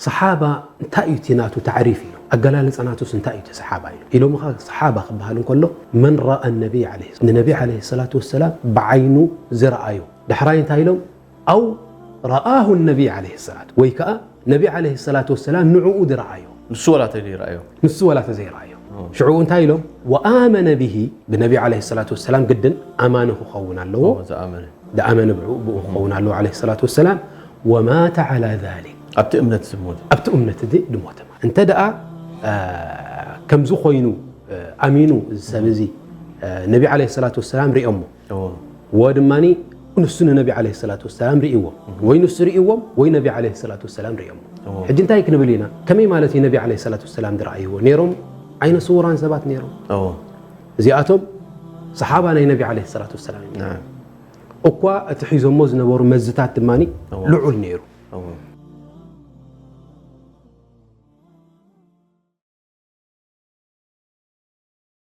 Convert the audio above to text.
ሰሓባ እንታይ እዩ እቲ ናቱ ታዕሪፍ ኢሎም፣ ኣገላልፃ ናቱስ እንታይ እዩ እቲ ሰሓባ ኢሎም ኢሎምኻ። ሰሓባ ክበሃል እንከሎ መን ረኣ ነቢይ ዓለይሂ፣ ንነቢ ዓለይሂ ሰላቱ ወሰላም ብዓይኑ ዝረኣዮ። ዳሕራይ እንታይ ኢሎም? ኣው ረኣሁ ነቢይ ዓለይሂ ሰላቱ፣ ወይ ከዓ ነቢ ዓለይሂ ሰላቱ ወሰላም ንዕኡ ዝረኣዮ። ንሱ ወላ ተዘይረኣዮ ንሱ ወላ ተዘይረኣዮ። ሽዑ እንታይ ኢሎም? ወኣመነ ብሂ፣ ብነቢ ዓለይሂ ሰላቱ ወሰላም ግድን ኣማኒ ክኸውን ኣለዎ። ዝኣመነ ዝኣመነ ብኡ ብኡ ክኸውን ኣለዎ ዓለይሂ ሰላቱ ወሰላም። ወማተ ዓላ ዛሊክ፣ ኣብቲ እምነት ዝሞት ኣብቲ እምነት እዚ ድሞተ ማለት። እንተ ደኣ ከምዚ ኮይኑ ኣሚኑ እዚ ሰብ እዚ ነቢ ዓለይሂ ሰላቱ ወሰላም ሪኦሞ፣ ወ ድማ ንሱ ንነቢ ዓለይሂ ሰላቱ ወሰላም ሪእዎም፣ ወይ ንሱ ሪእዎም ወይ ነቢ ዓለይሂ ሰላቱ ወሰላም ሪኦሞ። ሕጂ እንታይ ክንብል ኢና? ከመይ ማለት እዩ ነቢ ዓለይሂ ሰላቱ ወሰላም ዝረኣይዎ? ነይሮም ዓይነ ስውራን ሰባት ነይሮም። እዚኣቶም ሰሓባ ናይ ነቢ ዓለይሂ ሰላቱ ወሰላም እዮም። እኳ እቲ ሒዞሞ ዝነበሩ መዝታት ድማ ልዑል ነይሩ።